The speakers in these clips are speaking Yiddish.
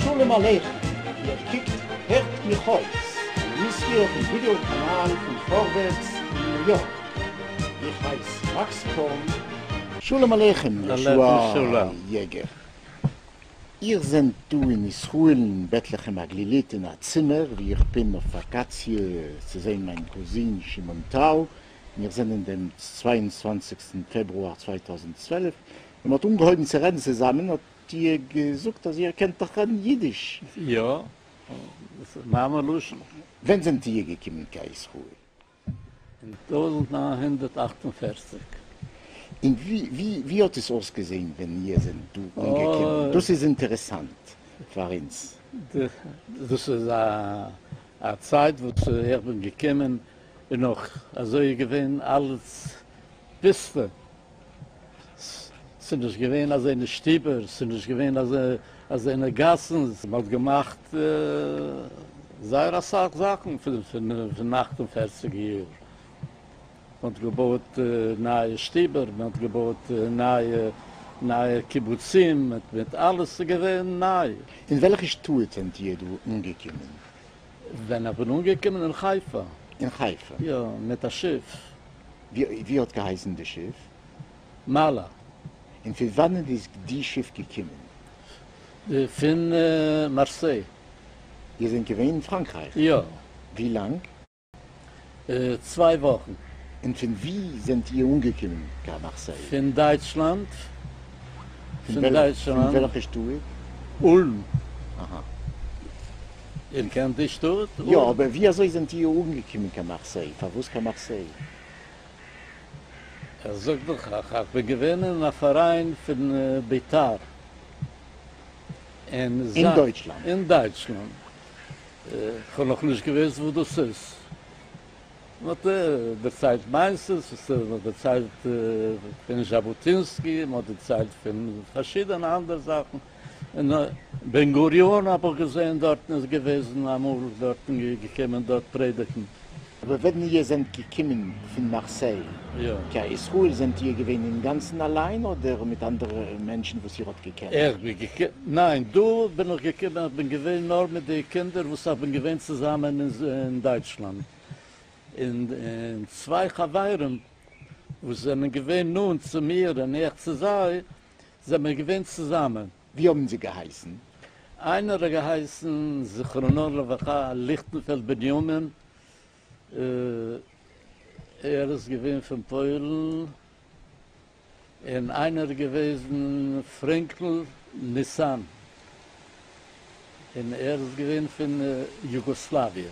שלום עליכם, איר קוקט הערט מיך אויס, אן עמיסיע אויפן ווידעא קאנאל פון פארווערטס אין ניו יארק. איך הייס מאקס קאהן. שלום עליכם יהושע יעגער. איר זענט דא אין ישראל אין בית לחם הגלילית אין א צימער וואו איך בין אויף וואקאציע צו זען מיין קוזין שמעון טאו, מיר זענען דעם צוויי און צוואנציגסטן פעברואר 2012, ווען מ'האט אנגעהויבן צו רעדן צוזאמען האט איר געזאגט אז איר קענט דאך רעדן אידיש. יא, דאס איז מאמע לשון. ווען זענט איר געקומען קיין ישראל? אין 1948. און ווי האט עס אויסגעזען ווען איר זענט דא אנגעקומען? דאס איז אינטערעסאנט פאר אונז. דאס איז א צייט וואס איך בין געקומען איז נאך אזוי געווען אלעס פוסטע, ס'איז נישט געווען אזוינע שטיבער, ס'איז נישט געווען אזוינע גאסן, מ'האט געמאכט זייער אסאך זאכן פון 48 יאר, מ'האט געבויט נייע שטיבער, מ'האט געבויט נייע קיבוצים, מיט אלעס איז געווען ניי. אין וועלכע שטאט זענט איר דא אנגעקומען? ווען איך בין אנגעקומען אין חיפה. אין חיפה? יא, מיט א שיף. ווי האט געהייסן די שיף? מעלה. און פון וואנען איז די שיף געקומען? פון מארסיי. איר זענט געווען אין פראנקרייך? יא. ווי לאנג? צוויי וואכן. און פון ווי זענט איר אנגעקומען קיין מארסיי? פון דייטשלאנד. פון דייטשלאנד. פון וועלכע שטאט? אולם. אהא. איר קענט די שטאט? יא, אבער ווי אזוי זענט איר אנגעקומען קיין מארסיי? פארוואס קיין מארסיי? איך זאג דאך אייך, איך בין געווען אין א פאראיין פון ביתר. אין דויטשלאנד? אין דייטשלאנד. איך האב נאך נישט געוואוסט וואס דאס איז. מען האט דערציילט מעשות, מען האט דערציילט פון זשאבאטינסקי, מען האט דערציילט פון פארשידענע אנדערע זאכן. און בן גוריון האב איך געזען דארטן איז געוועזן אמאל דארטן געקומען דארט פרעדיגן. אבער ווען איר זענט געקומען פון מארסיי קיין ישראל זענט איר געווען אינגאנצן אליין אדער מיט אנדערע מענטשן וואס איר האט געקענט? איך בין געקומען, ניין דא בין איך געקומען, איך בין געווען נאר מיט די קינדער וואס איך בין געווען צוזאמען אין דייטשלאנד, און צוויי חברים וואס זענען געווען נאנט צו מיר און איך צו זיי, זענען מיר געווען צוזאמען. ווי האבן זיי געהייסן? איינער האט געהייסן זכרונו לברכה ליכטנפעלד בנימין, ער איז געווען פון פוילן, און איינער איז געוועזן פרענקל ניסן, און ער איז געווען פון יוגאסלאוויע,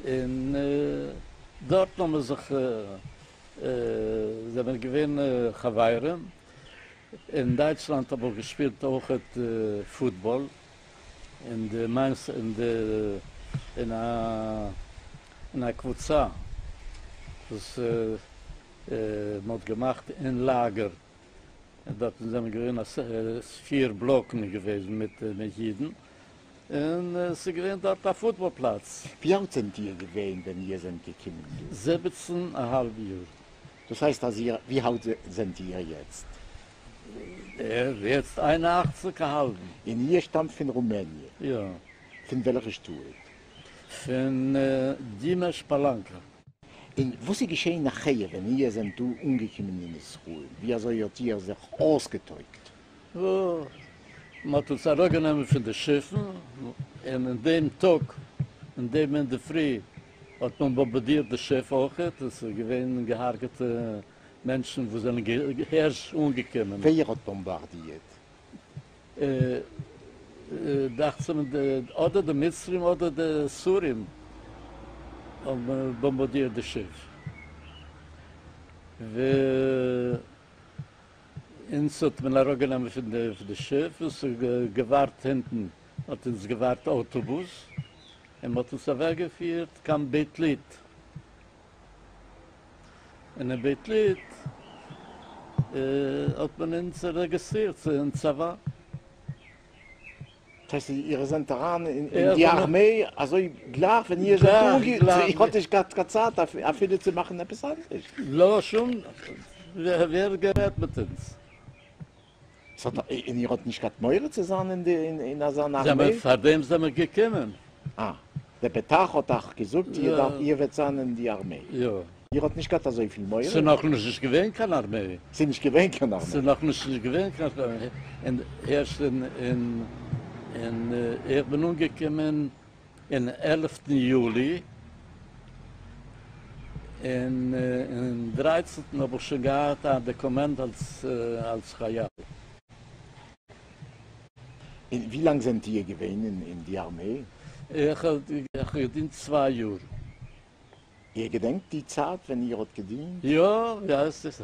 און דארטן האבן מיר זיך זענען געווען חברים. אין דייטשלאנד האב איך געשפילט אויכעט פוטבאל אין די מיינס אין די אין א אין א קבוצה וואס מען האט געמאכט אין לאגער דארטן זענען געווען פיר בלאקן געוועזן מיט מיט אידן און ס'איז געווען דארט א פוטבאל פלאץ. ווי אלט זענט איר געווען ווען איר זענט געקומען דא? זיבעצן א האלב יאר. דאס הייסט אז איר, ווי אלט זענט איר יעצט? יעצט 81 א האלבן. און איר שטאמט פון רומעניע? יא. פון וועלכע שטאט? פון דימעש פאלאנקא. און וואס איז געשען נאכהער ווען איר זענט דא אנגעקומען אין ישראל? ווי אזוי האט איר זיך אויסגעטויגט? מען האט אונז אראפגענומען פון די שיפן, און אין דעם טאג, אין דעם אינדערפרי, האט מען באמבארדירט די שיף אויכעט, עס איז געווען געהארגעטע מענטשן וואס זענען הערשט אנגעקומען. ווער האט באמבארדירט? דאכט זיך מיר אדער די מצרים אדער די סורים האבן באמבארדירט די שיף. אונז האט מען אראפגענומען פון די שיף און ס'איז געווארט הינטן האט אונז געווארט אויטאבוס און מ'האט אונז אוועקגעפירט קיין ביתלית. און אין ביתלית האט מען אונז רעגיסטרירט אין צבא. דאס הייסט איר זענט אריין אין די ארמעי אזוי גלייך ווען איר זענט אנגעקומען, איר האט נישט געהאט קיין צייט אפילו צו מאכן עפעס אנדערש? לא שום, ווער האט גערעדט מיט אונז? און איר האט נישט געהאט מורא צו זיין אין אזא ארמעי? פאר דעם זעמער געקומען. אה, דער פתח האט אייך געזאגט איר וועט זיין אין די ארמעי. יא. איר האט נישט געהאט אזויפיל מורא? ס'איז נאכנישט געווען קיין ארמעי. ס'איז נישט געווען קיין ארמעי. ס'איז נאכנישט געווען קיין ארמעי. און ערשט אין אין אין איך בין אנגעקומען אין עלפטן יולי, און אין דרייצנטן האב איך שוין געהאט א דאקומענט אלס אלס חייל. און ווי לאנג זענט איר געווען אין די ארמעי? איך האב געדינט צוויי יאר. איר געדענקט די צייט ווען איר האט געדינט? יא, יא, עס איז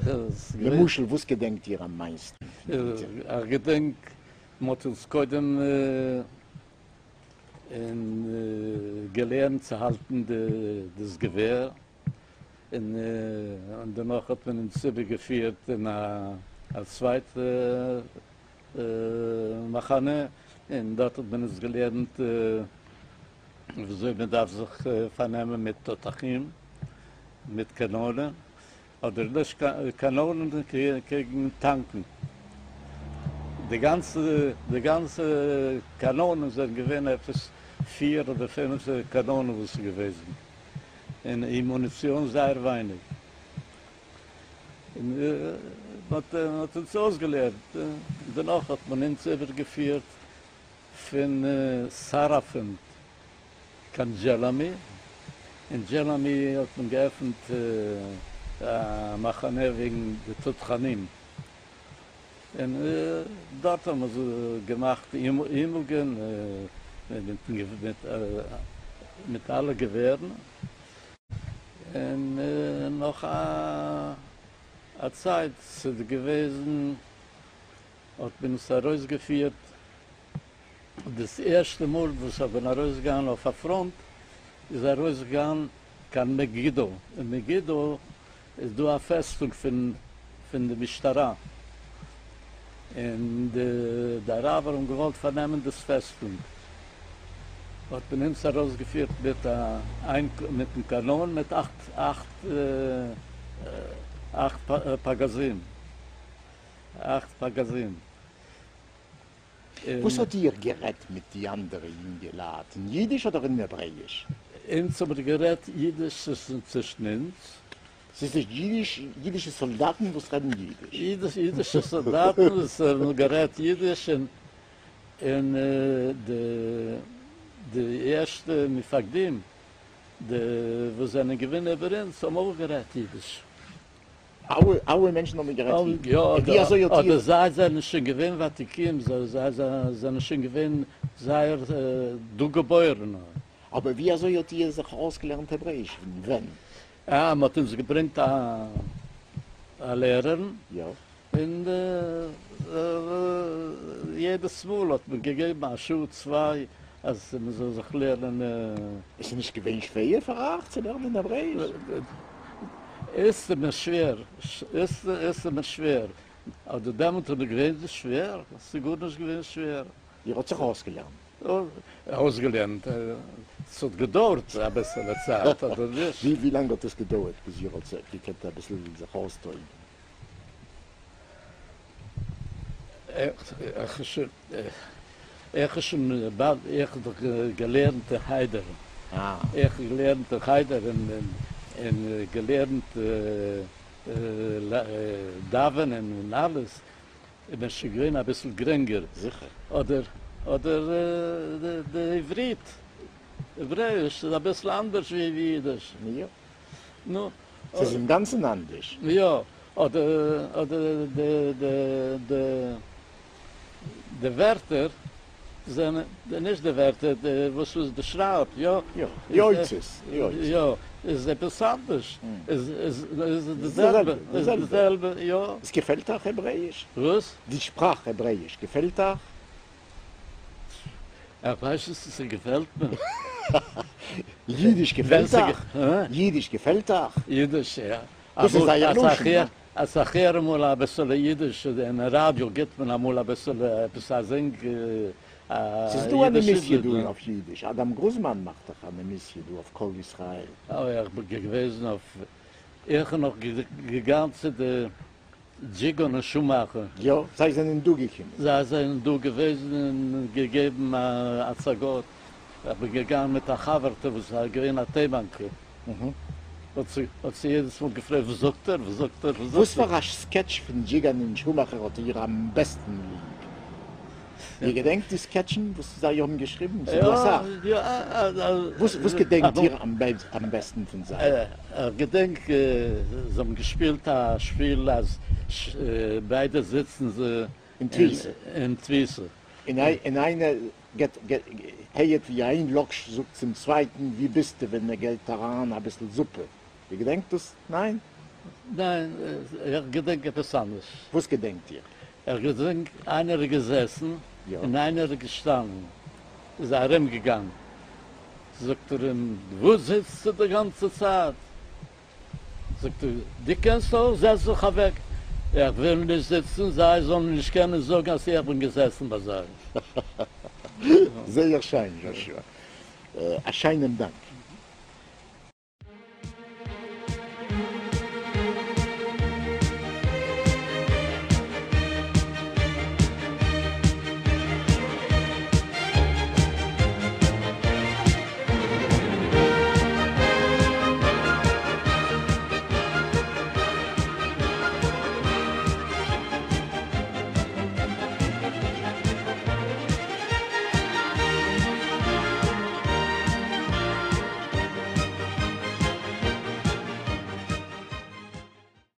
געווען. למשל וואס געדענקט איר אם מיינסטן פון די צייט? איך געדענק מ'האט אונז קודם און געלערנט צו האלטן דאס געווער, און דערנאך האט מען אונז איבערגעפירט אין א צווייטע מחנה, און דארט האט מען אונז געלערנט וויאזוי מען דארף זיך פארנעמען מיט תותחים, מיט קאנאנען, אדער נישט קאנאנען קעגן טאנקן. די גאנצע די גאנצע קאנאנען זענען געווען עפעס פיר אדער פינף קאנאנען וואס איז געוועזן, און אמוניציאן זייער ווייניג. און מען האט אונז אויסגעלערנט, דערנאך האט מען אונז איבערגעפירט פון סאראפענט קיין דזשעלאמי, אין דזשעלאמי האט מען געעפנט א מחנה וועגן די תותחנים, און דארט האבן מיר געמאכט איבונגען מיט אלע געווערן, און נאך א צייט ס'איז געוועזן האט מען אונז ארויסגעפירט, דאס ערשטע מאל וואס איך בין ארויסגעגאנגען אויף א פראנט איז ארויסגעגאנגען קיין מגידו, אין מגידו איז דא א פעסטונג פון פון די משטרה, און די אראבער האבן געוואלט פארנעמען דאס פעסטונג, האט מען אונז ארויסגעפירט מיט א מיטן קאנאן מיט אכט אכט אכט פגזים. אכט פגזים. וואס האט איר גערעדט מיט די אנדערע יונגעלייט, אין אידיש אדער אין העברעאיש? אונז האבן גערעדט אידיש צווישן אונז. ס'איז נישט אידיש, אידישע סאלדאטן וואס רעדן אידיש. אידישע סאלדאטן וואס האבן גערעדט אידיש, און די ערשטע מפקדים די וואס זענען געווען איבער אונז האבן אויך גערעדט אידיש. אלע מענטשן האבן גערעדט אידיש. יא, און ווי אזוי האט איר. אדער זיי זענען שוין געווען ותיקים, זיי זענען שוין געווען זייער דא געבוירענע. אבער ווי אזוי האט איר זיך אויסגעלערנט העברעאיש? און ווען? אה, מען האט אונז געברענגט א לערערין. יא. און יעדעס מאל האט מען געגעבן א שעה צוויי אז מען זאל זיך לערנען. עס איז נישט געווען שווער פאר אייך צו לערנען העברעאיש? עס איז מיר שווער, עס איז מיר שווער, אדער דעמאלט איז מיר געווען שווער? עס איז גארנישט געווען שווער. איר האט זיך אויסגעלערנט? אויסגעלערנט, עס האט געדויערט אביסעלע צייט, אדער נישט? ווי לאנג האט עס געדויערט ביז איר האט געקענט אביסל זיך אויסדריקן? איך האב שוין באלד, איך האב דאך געלערנט אין חדר, איך האב געלערנט אין חדר און געלערנט דאווענען און אלעס, איז מיר שוין געווען אביסל גרינגער. זיכער. אדער אדער די עברית, העברעאיש איז אביסל אנדערש ווי אידיש. יא. נו. ס'איז אינגאנצן אנדערש. יא, אדער אדער די די די די ווערטער זענען, נישט די ווערטער, די וואס וואס די שרייבט, יא. יא, יוצאות, יוצאות. יא, איז עפעס אנדערש, איז איז איז די זעלבע, איז די זעלבע, יא. עס געפעלט אייך העברעאיש? וואס? די שפראך העברעאיש געפעלט אייך? איך ווייס נישט צו ס'געפעלט מיר. יידיש געפעלט אייך? יידיש געפעלט אייך? יידיש, יא. דאס איז זייער לשון, יא. אז איך הער אמאל אביסעלע אידיש אין ראדיא גיבט מען אמאל אביסעלע עפעס א זינג א ס'איז דא אן עמיסיע דא אויף אידיש, אדם גרוזמאן מאכט דאך אן עמיסיע דא אויף קול ישראל. אוי איך בין געוועזן אויף איך האב נאך געגאנגען צו די דזשיגאן און שומאכער. יא, זיי זענען דא געקומען. זיי זענען דא געוועזן און געגעבן הצגות. איך בין געגאנגען מיט א חבר'טע וואס איז געווען א תימנ'קע. האט זי יעדעס מאל געפרעגט וואס זאגט ער? וואס זאגט ער? וואס זאגט ער? וואס פאר א סקעטש פון דזשיגאן און שומאכער האט איר אמבעסטן ליב? איר געדענקט די סקעטשן וואס זיי האבן געשריבן? ס'איז דא אסאך. וואס געדענקט איר אמבעסטן פון זיי? איך געדענק זיי האבן געשפילט א שפיל אז ביידע זיצן זיי אין תפיסה. אין תפיסה. און איינער געט הערט ווי איין לאקש זאגט צום צווייטן ווי ביסטו ווען ער געלט אריין אביסל זופע. איר געדענקט דאס? ניין? ניין, איך געדענק עפעס אנדערש. וואס געדענקט איר? איך געדענק איינער איז געזעסן און איינער איז געשטאנען, איז ארום געגאנגען, זאגט ער אים, וואס זיצסטו די גאנצע צייט? זאגט ער, דו קענסט אויך, זעץ זיך אוועק. איך וויל נישט זיצן, זיי זאלן נישט קענען זאגן אז איך בין געזעסן ביי זיי. זייער שיין, זשאשוע. א שיינעם דאנק.